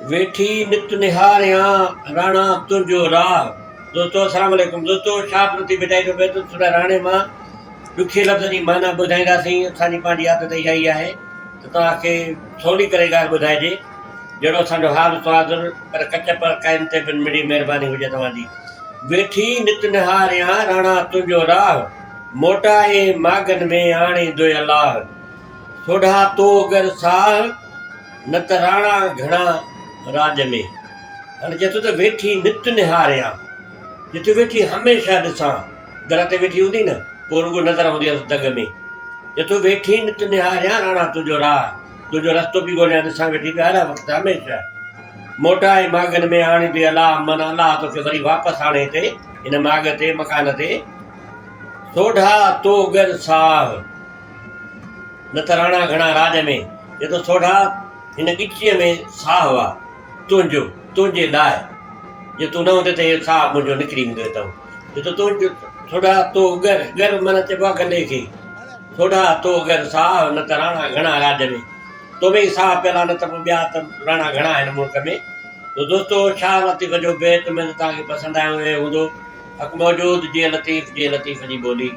ويٺي نت نهاريان راڻا تنهنجو راهه. دوستو السلام عليڪم دوستو شاهه عبداللطيف ڀٽائي جو بيت سر راڻي مان ڏکي لفظ جي معنيٰ ٻڌائينداسين اسان جي پنهنجي عادت اها ئي آهي ته توهان کي سولي ڪري ڳالهه ٻڌائجي جهڙو اسان جو حال سو حاضر پر ڪچ پڪائين تي پڻ مڙئي مهرباني هجي توهان جي ويٺي نت نهاريان راڻا تنهنجو راهه موٽائي ماڳن ۾ آڻيندوء الله سوڍا تو گر ساهه، نه ته راڻا گهڻا راڄ ۾. هاڻي چئي ٿو ته ويٺي نت نهاريان، جتي ويٺي هميشه ڏسان، در تي ويٺي هوندي نه، پوء رڳو نظر هوندي هيس دڳ ۾. چئي ٿو ويٺي نت نهاريان راڻا تنهنجو راهه، تنهنجو رستو پئي ڳوليان ڏسان ويٺي پئي هر وقت هميشه. موٽائي ماڳن ۾ آڻيندوئي الله، معنيٰ الله توکي وري واپس آڻي هتي هن ماڳ تي، مڪان تي. سوڍا تو گر ساهه. نه ته راڻا گهڻا راڄ ۾، چي ٿو سوڍا هن ڳچيء ۾ ساهه آ تنهنجو، تنهنجي لاء، جي تون نه هوندين ته هي ساهه منهنجو نڪري ويندو هتئون. چي ٿو تنهنجو سوڍا تو ڳر، ڳر معنيٰ چئبو آ گلي کي، سوڍا تو ڳر ساهه، نه ته راڻا گهڻا راڄ ۾. تو ۾ ئي ساهه پيل آ نه ته پوء ٻيا ته راڻا گهڻا آهن ملڪ ۾. ته دوستو شاهه لطيف جو بيت اميد توهان کي پسند آيو هوندو. حق موجود جيئي لطيف جيئي لطيف جي ٻولي.